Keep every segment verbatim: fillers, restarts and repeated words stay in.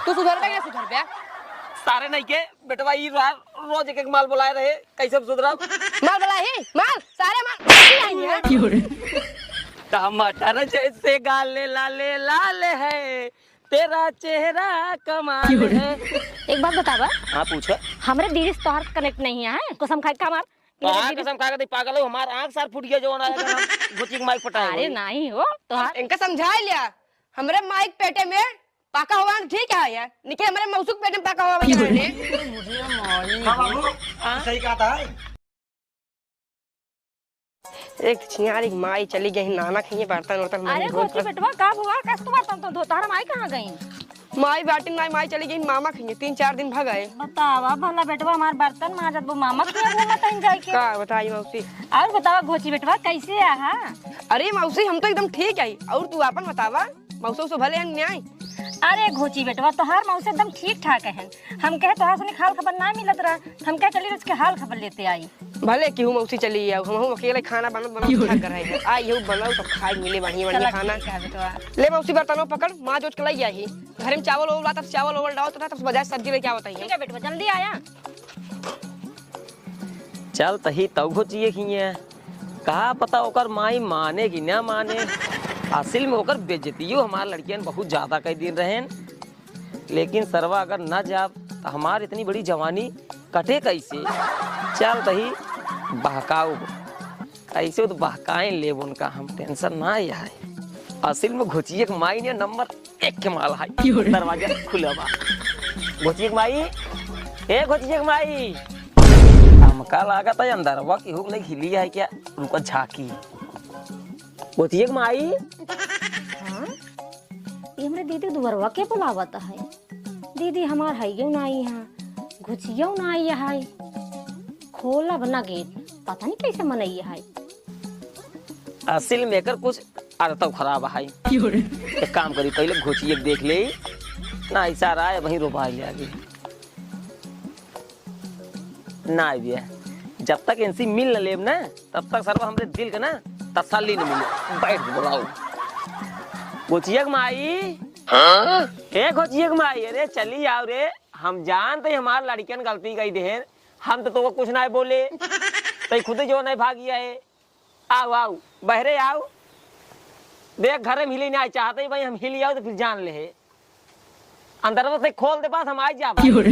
तू सुधरबे कि ना सुधरबे? सारे नहीं के, बेटवा ई रो-, रोज एक एक माल बोलाए रहे, कैसे हम सुधरब? माल बोलाही, माल, सारे माल, नहीं आई है। टमाटर जैसे गाले लाले लाल है, तेरा चेहरा कमाल है। एक बात बतावा। हाँ, पूछा। हमरे दीदी से तोहार connect नहीं है, कसम खाए का मार। कहाँ कसम खा के, पागल हो, हमार आँख सार फूट गया, जवन आया, हम घोची के माई पटाए अरे होई। नहीं हो, तोहार इनका समझा लिया, हमरे माई के पेटे में पाका हुआ ठीक है यार, निके हमरे मौसू के पेटे में पाका हुआ बचा रहे। हाँ बाबू, सही कहा था। एक छियारी माई चली गई, नाना खइए बर्तन उर्तन अरे मांजे, धोत घोची कर। बेटवा, का हुआ? कस तू बर्तन तो धोता, हमार माई कहाँ गई? माई बाटिन, माई, माई चली गई, मामा खइए, तीन चार दिन भग आए। बतावा भला बेटवा, हमार बर्तन मांजत वो मामा के यहाँ बोला तइन जाए के। का बताई मौसी? और बतावा घोची बेटवा, कैसे आहा? अरे मौसी, हम तो एकदम ठीक है, और तू आपन बतावा, मौसो से भले हन न्याय? अरे घोची बेटवा, तोहार मौसी एकदम ठीक ठाक है। हम कहे तोहार सनी हाल खबर ना मिलत रहा, हम कहे चली रोज के हाल खबर लेते आई। भले केहू मौसी चली आओ, हमहू अकेले खाना बनत बनत थक रहे हैं। आ यहू बनाओ तो खाए मिले बढ़िया बढ़िया चला खाना। ठीक है बेटवा। ले मौसी बर्तनों पकड़, माँ जोत के लाई आई। घर में चावल ओवल बा, तब चावल ओवल डाल तो ना, तब से बाजार सब्जी लेके आवत ही। ठीक है बेटवा, जल्दी आया। चल तही तौ घोचिए खिए। का पता ओकर माई माने कि ना माने। असल में ओकर बेइज्जतियो हमार लड़कियन बहुत ज्यादा कर दिन रहेन। लेकिन सरवा अगर ना जाब त हमार इतनी बड़ी जवानी कटे कैसे? चल तही बहकाऊ। कैसे तो बहकाए लेब उनका हम, tension ना आए है। असल में घोचिए के माई ने नंबर एक के माल है। दरवाजा खुला बा। घोचिए के माई, ए घोचिए के माई, हमका लागत है अंदरवा केहू के लइके हिली है क्या? रुका झांकी। घोचिए के माई। हाँ? ये हमरे दीदी दुअरवा के बुलावत है। दीदी हमार हइयो ना आई है, घुचियो ना आई है। खोलब ना गेट, पता नहीं कैसे मनई है। असल में एकर कुछ आदतौ खराब है। एक काम करी, पहले घोचिए के देख ले, ना ऐसा रहा है वहीं रोबा ले आगे। ना भैया, जब तक इनसे मिल न लेब ना, तब तक सरवा हमरे दिल के ना तसल्ली न मिले। बैठ के बुलाओ। घोचिया के माई। हाँ? ए घोचिया के माई, अरे चली आओ रे। हम जानते हैं हमार लड़कियन गलती कई देहेन, हम तो तोको कुछ ना बोले, तई खुद जो नहीं भागी आए। आओ आओ, बहरे आओ। देख घरे में हिली ना चाहते भाई, हम हिली आओ तो फिर जान ले। अंदर से खोल दे, बस हम आ जा भाई। क्यों रे?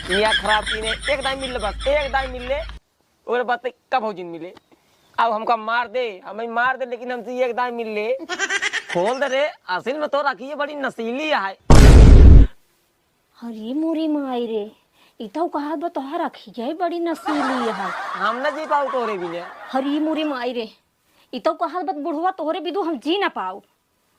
मियाँ खराब की ने, एक दाई मिल ले बस, एक दाई मिल ले। और बात कब हो जिन मिले? अब हमका मार दे, हमें मार दे, लेकिन हमसे एक दाई मिल ले। खोल दे रे, असल में तो रखी है, बड़ी नशीली है। अरे मोरी माई रे, ई तो कहत बा तोहार अखिया ही बड़ी नशीली है। हम ना जी पाऊ तोरे बिना। अरे मोरी माई रे, ई तो कहत बा बुढ़वा तोहरे बिदू हम जी ना पाऊ।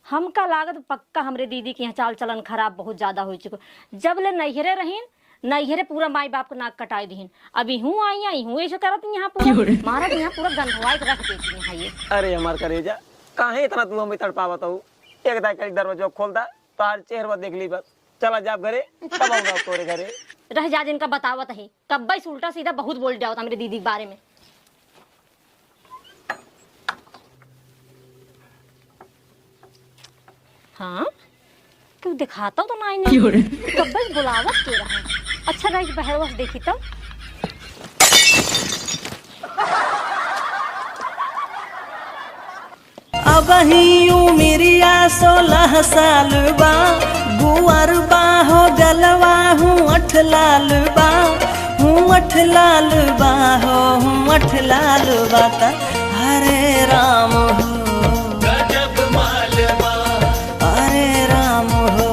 हमका लागत पक्का हमरे दीदी के यहाँ चाल चलन खराब बहुत ज्यादा हो चुको। जब ले नैहरे रहीन, नैहरे पूरा माई बाप के नाक कटाई दीन। अब इहूँ आई, इहूँ ऐसे करत यहाँ पूरा क्यों रे? मारत यहाँ पूरा गंधवाई के रख देती यहाँ ये। अरे हमार करेजा, काहे इतना तू हमें तड़पावत हो? एक दाई का एक दरवाजा खोल दा, तार चेहरा देख ली बस। चला जाब घरे, कब आऊंगा तोरे घरे? रह जा, जिनका बतावत है, कब्बे से उल्टा सीधा बहुत बोल जावत हमरे दीदी के बारे में। हाँ, तू दिखाता तो नाई नहीं। क्यों रे? कब्बे से बुलावत के रहा। अच्छा, रह बहरवा से देखी तो। अबही उमिरिया सोलह साल बा, बुअर बा हो गलवा, हूँ अठ लाल बा, हूँ अठ लाल बा हो, हूँ अठ लाल बा त हरे राम हो। गजब माल बा। अरे राम हो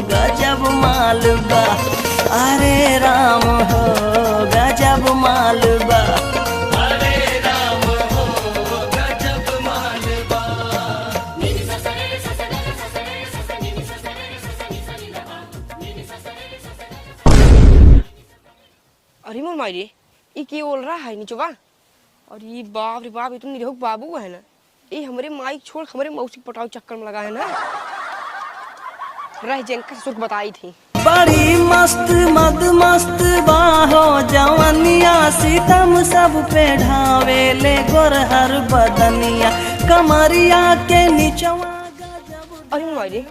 गजब माल बा, अरे राम हो गजब माल बा। अरे मोर माई रे, ई के ओल रहा है निचवा? अरे बाप रे बाप, ई तो निरहुक बाबू है ना। ई हमरे माई छोड़ हमरे मौसी के पटाव चक्कर में लगा है ना। रह जेनका सुख बताई थी। बड़ी मस्त मद मस्त बा हो जवनिया, सितम सब पे ढावे ले गोरहर बदनिया, कमरिया के निचवा गजब। अरे माई रे,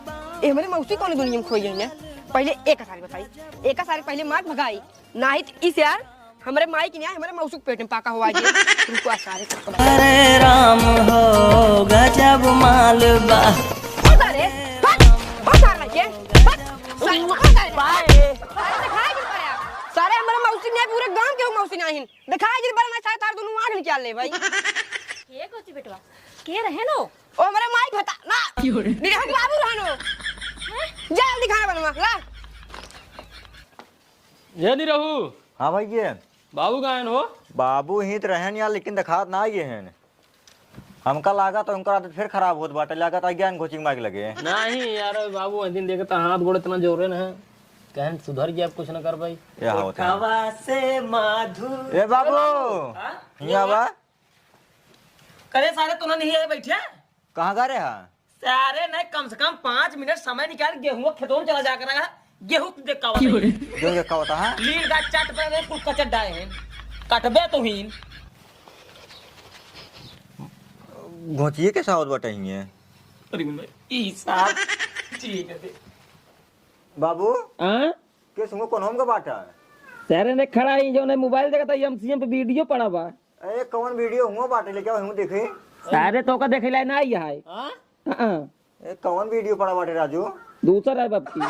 ए हमरे मौसी कौन दुनिया में खोई है ना? पहिले एक सारी बताई, एक सारी पहिले मार भगाई, नाही त इस यार हमरे माई के न्याय हमरे मौसुक पेट में पाका हुआ जे। रुको सारे। अरे राम हो, गजब माल बा। ओ सारे, हट, ओ सारे के, हट, सारे, ओ सारे। सारे दिखाई नहीं पड़ा। सारे हमरे मौसी ने पूरे गांव के मौसी नहीं हिन। दिखाई नहीं पड़ा ना, सारे तार दोनों आंख निकाल ले भाई। के कोची बेटवा? के रहे नो? ओ हमरे माई भता ना। क्यों रे? निरहू बाबू रहनो। हैं? जा जल्दी खाना बनवा, ला। ये निरहू। हाँ भाई, ये। बाबू कहाँ हैं हो? बाबू ही तो रहन यार, लेकिन दिखात ना आइए हैं। हमका लागा तो उनका आदत फिर खराब होत बाटे, लागत आ ज्ञान कोचिंग माइक लगे। नहीं यार, बाबू, एक दिन देखे तो हाथ गोड़ इतना जोरे न है, कहन सुधर गया, अब कुछ न कर भाई। ये हाँ होता है। ओठवा से मधुर। ए बाबू, हाँ? हियाँ बा। करे सारे, तू ना नहीं है बैठे? कहाँ गा रहे हा? सारे ने कम से कम पाँच मिनट समय निकाल गेहूं खेतों में चला जा कर रहा। गेहूं तू देख का होता है। गेहूं देख का होता है? लील का चट पे कुल कचर डाए हैं। कटबे तो ही। घोचिए के सावत बटाइए। अरे मैं ई साहब। ठीक है दे। बाबू, हाँ? के सुनो कौन हम का बाटा है? सारे ने खड़ा ही जो ने मोबाइल देखा था, एमसीएम पे वीडियो पड़ा बा। ए, कौन वीडियो हुआ बाटे, लेके आओ, हम देखे। सारे तो का देखे ला ना आई है। हाँ? हाँ। ए, कौन वीडियो पड़ा बाटे राजू? दूसर है बाप की।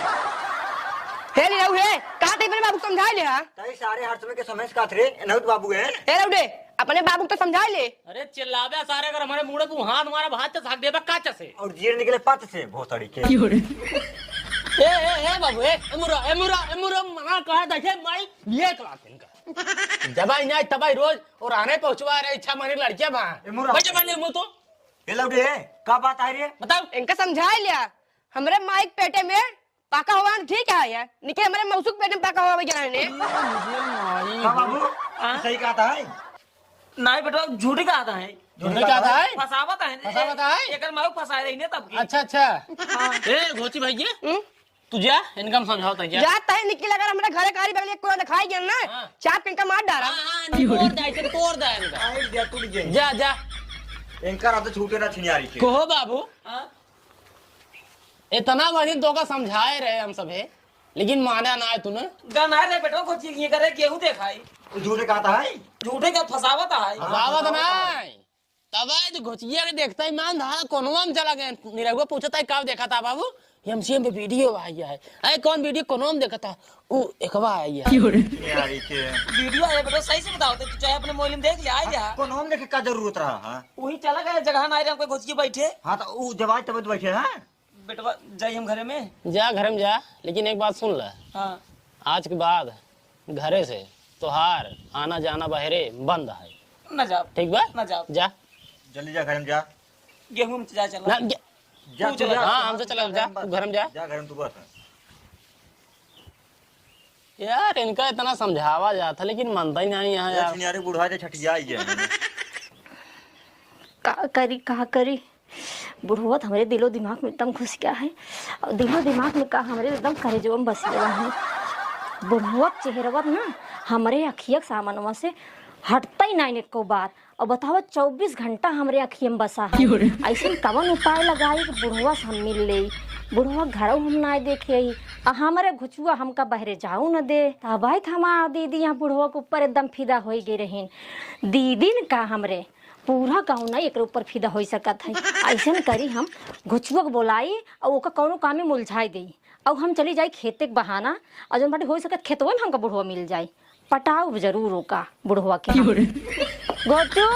हे रे, हे, का ते मेरे बाबू समझा ले, हाँ? ताई सारे हर समय के समय से कात रे, एनहुत बाबू है। हे रउडे, अपने बाबू तो समझा ले। अरे चिल्लावे सारे, अगर हमारे मुड़े पे हाथ मारा, भात से झाग देबा काच से। और जीर निकले पात से, भोसड़ी के। क्यों रे? ए, ए, ए बाबू, ए, ए मुरा, ए मुरा, ए मुरा, मना कहा देखे माई, लिए चला इनका। जबाई नहीं, तबाई रोज, और आने पहुंचवा रहे, इच्छा मानी लड़कियां बा। ए मुरा। बच्चे बने मुंह तो। ए लौडे, का बात आ रही है? बताओ। इनका समझा लिया, हमरे माई के पेटे में पाका हुआ न ठीक है यार, निके हमरे मौसुक पेट में पाका हुआ वही रहने। का बाबू? हाँ? सही कहा था है? नहीं बेटा, झूठी कहा था है। झूठी कहा था है? फसावत है। फसावत है? एकर माऊ फसा रही ने तब की। अच्छा, अच्छा। हाँ। ए, घोची भैया, हम्म? तू जा, इनका हम समझाओ तै जा। जा तय निकल, अगर हमरे घरे कारी बगल एक कोई दिखाई गया ना, हाँ। चाप के इनका मार डारा। हाँ, हाँ, निपोर दे, इसे तोड़ दे इनका। आइडिया टूट गया। जा, जा। इनका रात छूटे ना छिनियारी के। कहो बाबू। हाँ। इतना बढ़िया तोका समझाए रहे हम सभे, लेकिन माना ना है तूने। गनाए रे बेटवा, को चीज ये करे, गेहूं देखाई। वो झूठे कहता है। झूठे का फसावत है। फसावत ना है। तब आज घोचिया के देखता ही मान था, कोनवा में चला गए। निरहुआ पूछता है, "का देखा था बाबू?" "एमसीएम पे वीडियो आया है।" "अरे कौन वीडियो, कोनवा में देखा था?" "ऊ एकवा आया है।" यारी के। वीडियो है बेटा, सही से बताओ तो, तू चाहे अपने मोबाइल में देख ले, आ गया। कोनवा में देखे का जरूरत रहा, हाँ? वही चला गया, जगह ना आए रे, हमको घोचिए बैठे। हाँ, तो ऊ जब आए तब तो बैठे, हाँ? बेटवा, जाई हम घरे में। जा, घरे में जा, लेकिन एक बात सुन ले। हाँ। आज के बाद घरे से तोहार आना जाना बहरे बंद है। ना जाब। ठीक बा? ना जाब। जा। जल्दी जा, घरे में जा। गेहूं में जा, चला। ना, जा। जा, तू तू चला। जा। हाँ, हमसे चला, जा, तू घरे में जा। जा, घरे में तू बस। यार, इनका इतना समझावा जाता, लेकिन मानता ही नहीं यहाँ यार, यार। सिनियारे बुढ़वा के छठिया ही है। का करी, का करी? बुढ़वा तो हमरे दिलो दिमाग में एकदम घुस गया है। और दिलो दिमाग में का, हमरे एकदम करेजवा में बस गया है। बुढ़वा के चेहरवा ना हमरे अखिया के सामनवा से हटता ही नहीं एको बार। और बतावा, चउबीस घंटा हमरे अखिया में बसा है। क्यों रे? ऐसन कवन उपाय लगाई कि बुढ़वा से हम मिल लेई? बुढ़वा घरऊ हम ना देखे ही, आ हमरे घुचुआ हमका बहरे जाऊ न दे। तब आई त हमार दीदी यहाँ बुढ़वा के ऊपर एकदम फिदा होई गई रहीन। दीदी न का हमरे पूरा गाँव ना एकरे ऊपर फिदा होई सकत है। ऐसन करी हम घुचुआ के बोलाई और ओका कौनो काम में मुलझाई देई। अब हम चली जाई खेते के बहाना, और जौन बाटे होई सकत खेतवा में हमका बुढ़वा मिल जाई। पटाउब जरूर ओका बुढ़वा के हम। क्यों रे? घोचू,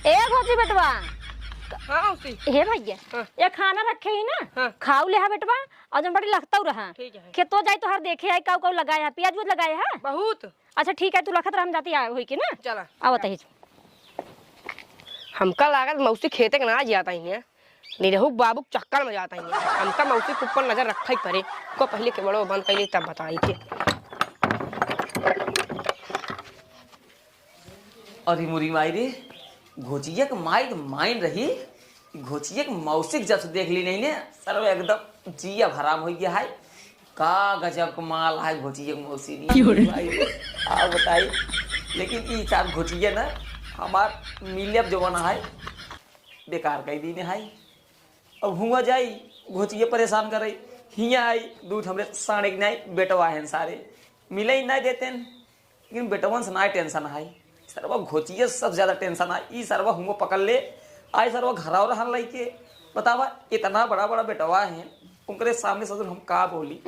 ए घोचू बेटवा। हाँ, मौसी। हे भैया, हाँ। ये खाना रखे ही ना, हाँ। खाऊ ले हा बेटवा, और जौन बाटे लखतऊ रहा। ठीक है। खेतवा जाई तो हर देखे आई, काऊ काऊ लगाए है, प्याज उज लगाए है? बहुत। अच्छा ठीक है, तू लखत रहा, हम जाती आ होई के ना। चला। आवत ही। हमका लागत मौसी खेते के ना जाता ही है। निरहू बाबू के चक्कर में जाता ही है। हमका मौसी के ऊपर नजर रखा ही पड़े। को पहले के बड़ो बंद कर ले तब बताई के। अरे मुरी माई रे, घोचिया के माई के माइन रही, घोचिया के मौसी के जब से देख ली नहीं ने, सरवा एकदम जिया हराम हो गया है। का गजब के माल है घोचिया के मौसी नी। क्यों रे? भाई, आ बताई, लेकिन ई साथ घोचिया ना हमार मिलियप जवाना है, बेकार कई दीने है। अब हुआ जाई, घोचिया परेशान करे। हियाँ आई, दूध हमरे साँड़े के नाई, बेटवा हैं सारे, मिले ही नाई देते हैं। लेकिन बेटवन से नाई tension आई, सरवा घोचिए सबसे ज्यादा tension आई। ई सरवा हुआ पकड़ ले, आई सरवा घरा और हल लइके। बतावा, इतना बड़ा बड़ा बेटवा है, उनकरे सामने ससुर हम का बोली?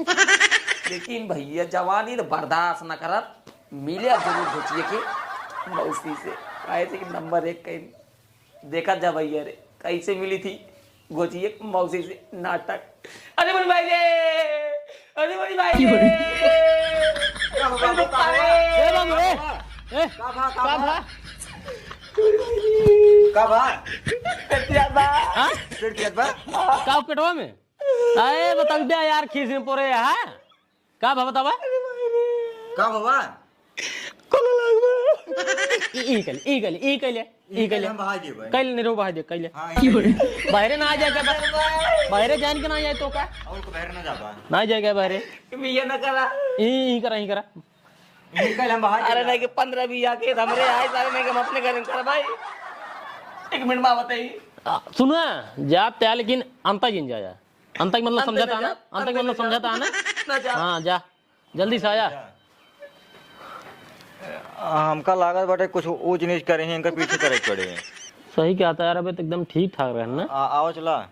लेकिन भैया, जवानी तो बर्दाश्त न करत, मिले अब जरूर घोचिए के मौसी से, काहे से कि नंबर एक कहीं। देखा जा भैया रे, कैसे मिली थी घोचिए मौसी से नाटक। अरे बड़ी भाई रे, अरे बड़ी भाई रे। का भा, अरे बड़ी भाई रे। ए बाबू, ए, ए, का भा, का का भा? भा? का भा? पेट पियात बा। हाँ? पेट पियात बा? का पेटवा में? अरे बताऊ दे यार, खीस में पड़े, हाँ? का भा बतावा? का भवा? ई, ई कइले, ई कइले, ई कइले, ई ई कइले। हम बहा देबे। कइले, निरो बहा दे, कइले। हाँ, ई कइले। बाहरे ना आ जाए का? बाहरे जान के ना आ जाए तो का? और को बाहर ना जाबा। ना आ जाए का बाहरे? भैया ना करा। ई, ई करा, ई करा। ई कइले हम बहा अरे देबे। नहीं कि पन्द्रह बीस आके हमरे आए सारे, नहीं कि हम अपने घर में कर भाई। एक मिनट में बताइए। आ, सुना, जात त्या लेकिन अंता जिन जाया। अंता के मतलब अंता समझा था ना ना? जा, अंता के अंता मतलब ना समझा जा। था ना? ना जा। हाँ, जा। जल्दी से आया। आ, हमका लागत बाटे कुछ ऊंच नीच करे हैं, इनका पीछे करे के पड़े हैं। सही कहता यार, अबे तो एकदम ठीक ठाक रहन ना। आ, आओ चला।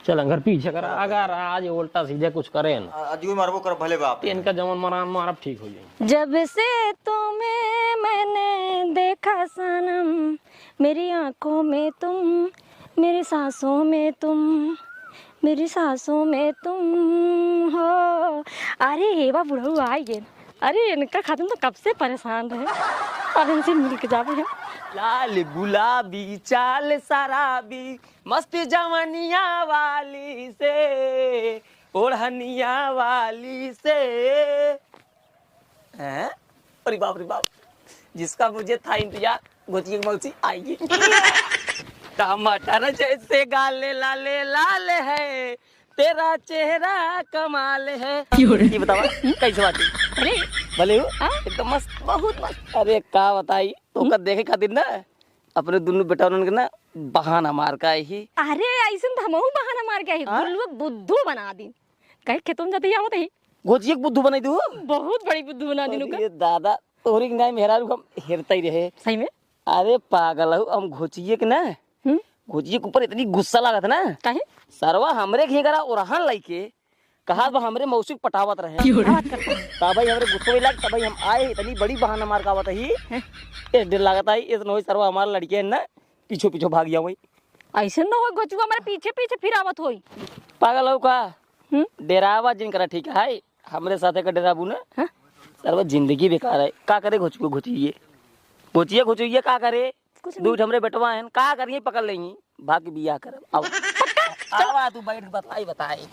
चल, अगर पीछे कर, अगर आज उल्टा सीधा कुछ करे ना। आ, अजुए मारबो कर भले बाप। तो इनका जवन मरान मारब ठीक हो जाए। जब से तुम्हें मैंने देखा सनम, मेरी आंखों में तुम, मेरी सांसों में तुम, मेरी सांसों में तुम हो। अरे हेवा बुढ़ऊ आ गए। अरे इनका खातिर तो कब से परेशान रहे, अब इनसे मिल के जावे हम। लाल गुलाबी चाल शराबी, मस्त जवनिया वाली से, ओढ़निया वाली से। हैं? अरे बाप रे बाप, जिसका मुझे था इंतजार, घोचिए की मौसी आएगी। टमाटर जैसे गाले लाले लाल है, तेरा चेहरा कमाल है। क्यों रे? ये बतावा, कैसे बात है? अरे। भले हो? हाँ? एकदम मस्त, बहुत मस्त। अरे का बताई, तो हम्म? ओकर देखे खातिर ना, अपने दुनू बेटा उन्हन के ना बहाना मार के आई ही। अरे, ऐसन तो हमहू बहाना मार के आई। हाँ? गुल्लुआ बुद्धू बना दी। कहे खेतों में जाते ही आवत ही। घोचिए के बुद्धू बनाई दू। बहुत बड़ी बुद्धू बना दी नुका। अरे दादा, तोहरी के नाई मेहरारू हम हेरता ही रहे। सही में? अरे पागल हो, हम घोचिए के ना, हम्म? घोचिए के ऊपर इतनी गुस्सा लागत ना। काहे? सरवा हमरे घी करा ओरहन लइके, कहा बा हमरे मौसी के पटावत रहे। क्यों रे? का बात करता है? तब भाई हमरे गुस्सा भी लाग, तब भाई हम आए, इतनी बड़ी बहाना मार के आवत ही। हैं? इस डर लागत है, इस नोई सरवा हमारे लड़के हैं ना, पीछे पीछे भाग जाओ भाई। ऐसे न हो, घोचुआ हमारे पीछे पीछे फिर आवत होई। पागल हो का? हम्म? डेरावा जिन करा, ठीक है, हमरे साथे का डेराबू ना। हाँ? सरवा जिंदगी बेकार है। का करे घोचुआ घोचिए? घोचिए घोचिए का करे? कुछ दू नहीं। ठमरे बेटवा हैं, का करिए, पकड़ लेंगी, भाग के बियाह करब। आओ। आवा तू बैठ, बताई, बताई।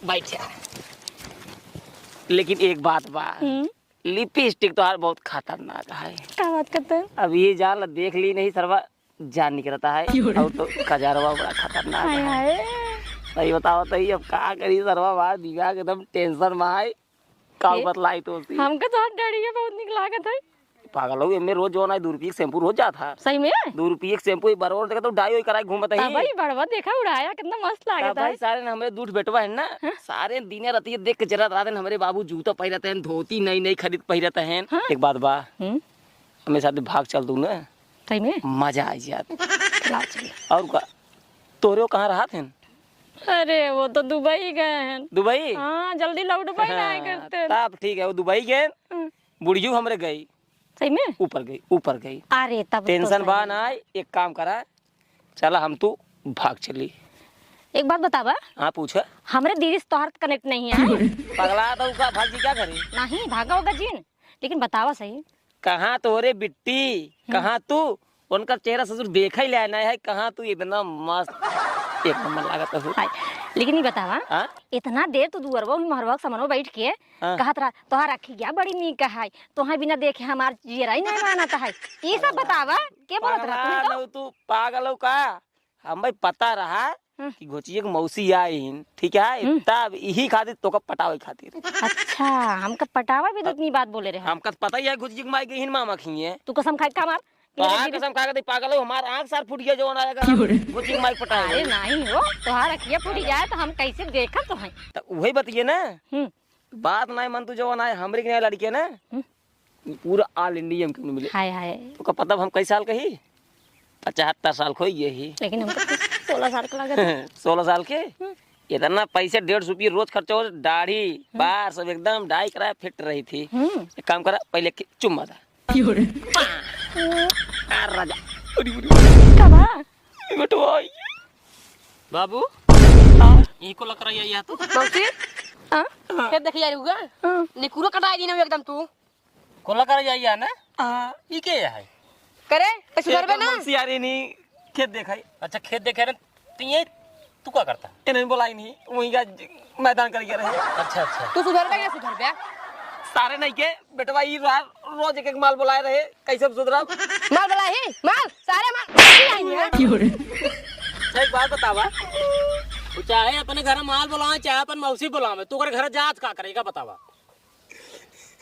बैठ जा। लेकिन एक बात बा, हम्म। लिपस्टिक तोहार बहुत खतरनाक है। का बात करते हैं? अब ये जान ला, देख ली नहीं सरवा, जान निकलता है। क्यों रे? और तो कजरवा बड़ा खतरनाक हाय है। हाय। सही बताओ तो, ये अब का करी सरवा, हमार दिमाग एकदम टेंशन में है। का ए, बतलाई तो सी। हमका तो हर डरिया बहुत निक लागत है। पागल हो, एमे रोज जौन है, दू रुपये के शैम्पू रोज जात है। सही में? दू रुपये के शैम्पू एक बार और देखा तो डाई ओई कराई घूमत है। तब भाई बड़वा देखा उड़ाया, कितना मस्त लागत है। भाई सारे ना हमरे दूठ बेटवा है ना, हाँ? सारे दिने रात ये देख के जरा रात हमरे बाबू जूता पहिरत हैं, धोती नई नई खरीद पहिरत हैं। हाँ? एक बात बा, हम्म? हमें साथ भाग चल तू ना। सही में? मजा आ जात। चला चल। और का? तोरे वो कहाँ रहत हैं? अरे, वो तो दुबई गए हैं। दुबई? हाँ, जल्दी लौटबे ना हाँ, करते। तब ठीक है, वो दुबई गए। हाँ। बुढ़ियो हमरे गई। सही में? ऊपर गई, ऊपर गई। अरे, तब तो टेंशन बा सही। ना, एक काम करा, चला हम तू भाग चली। एक बात बतावा। हाँ, पूछा। हमरे दीदी से तोहार connect नहीं है। पगला तो का, भाग जी क्या करे? नहीं, भागा होगा जिन, लेकिन बतावा सही। कहाँ तोरे बिट्टी, हम्म। कहाँ तू? उनका चेहरा ससुर देखा ही लेना है, कहाँ तू इतना मस्त, एक नंबर लागत है। हाय, लेकिन ये बतावा, हाँ? इतना देर तू दुअरवा हुई महरवा के समनवा बैठ के हाँ। कहत रहा, "तोहार अखिया बड़ी नीक है, तोहार बिना देखे हमार जियरा ही नहीं मानत है।" ये सब बतावा, के बोलत रहा तू तो? पागल हो, तू पागल हो का? हमें पता रहा हम्म। कि घोचिए के मौसी आई हिन, ठीक है? हम्म। तब यही खातिर तोका पटावे खातिर। अच्छा, हमका पटावा भी तो इतनी बात बोले रहे। हमका तो पता ही है घोचिए के माई गई हिन मामा खिए। तू कसम खाए का मार? तोहार कसम खा के दे, पागल हो, हमार आँख सार फूट गया जवन आएगा। क्यों रे? वो चीज माइक पटाए अरे गई। नहीं हो, तोहार अखिया फूट जाए तो हम कैसे देखत तो हैं। तो वही बतिए ना। हम्म। बात नहीं मन तू जवन आए, हमरे के नहीं लड़के ना। हम्म। पूरा all India में क्यों मिले। हाय, हाय। तो का पता हम कई साल का ही? पचहत्तर साल खोई गए ही। लेकिन हमको तो सोलह साल का लगा था। सोलह साल के? हम्म। इतना पैसे, डेढ़ सौ रुपये रोज खर्चा हो, दाढ़ी, हम्म। बार सब एकदम डाई कराए, फिट रही थी। हम्म। एक काम करा, पहले कि-, चुम्मा दा। क्यों रे? आ, राजा। उरी, उरी। कबा? बेटवा, ये। बाबू, हाँ। इनको लग रहा है, ये तो। मौसी? हाँ? हाँ। खेत देखिया रहुआ? हाँ। निकुरो कटाई दी ना एकदम तू। कोला करे जाइया ना? हाँ। ई के है? करे, ए सुधरबे ना? मुंशियारी नी, खेत देखाई। अच्छा, खेत देखे रे, तू ये, तू का करता? इन्हें बोलाई नहीं, वहीं का ज-, मैदान कर गया रहे। अच्छा, अच्छा। तू सुधरबे ना सुधरबे? सारे नहीं के, बेटवा ई रा-, रोज एक एक माल बुलाए रहे, कैसे सुधरा? माल बुलाई, माल, सारे माल, नहीं आई है। अच्छा, एक बात बतावा, तू चाहे अपने घर माल बुलावे, चाहे अपन मौसी बुलावे, तू ओकर घर जात का करेगा बतावा?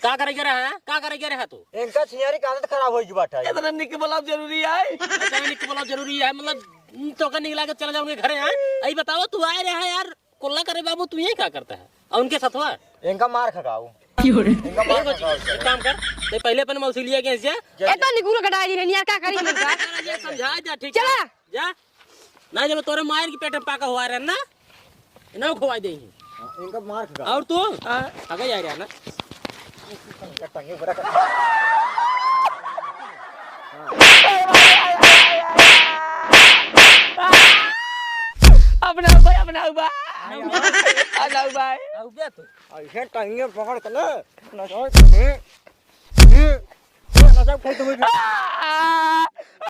का करे के रहा है? का करे के रहा तू? इनका छियारी का आदत खराब होई बाटे। इतना निक बोला जरूरी है? इतना निक बोला जरूरी है, मतलब, तोका निक लागे चला जाओगे घरे, हैं? अई बतावा, तू आए रहा यार, कोल्ला करे बाबू, तू यही का करता है? और उनके सथवा? इनका मार खकाओ। क्यों रे? इनका मार खकाओ। एक काम कर, ते पहले अपन मौसी लिया गैस जा। ए तो निकुरो कटाई दी यार, का करी इनका? ये समझा जा, ठीक है? चला। जा। ना जब तोरे मार की पेट में पाका हुआ रहे ना, इन्हें खुआ दे ही। हाँ, इनका मार खा। और तू? हाँ। आगे जा रहा ना। इनका टंगे ऊपर रख। अपना भाई, अपना भाई। अपना भाई। आऊ बे तू। ऐसे टंगे पकड़ के ले। ना जाओ। हम्म। हम्म। ना जाओ, खेल तुम्हें। आ!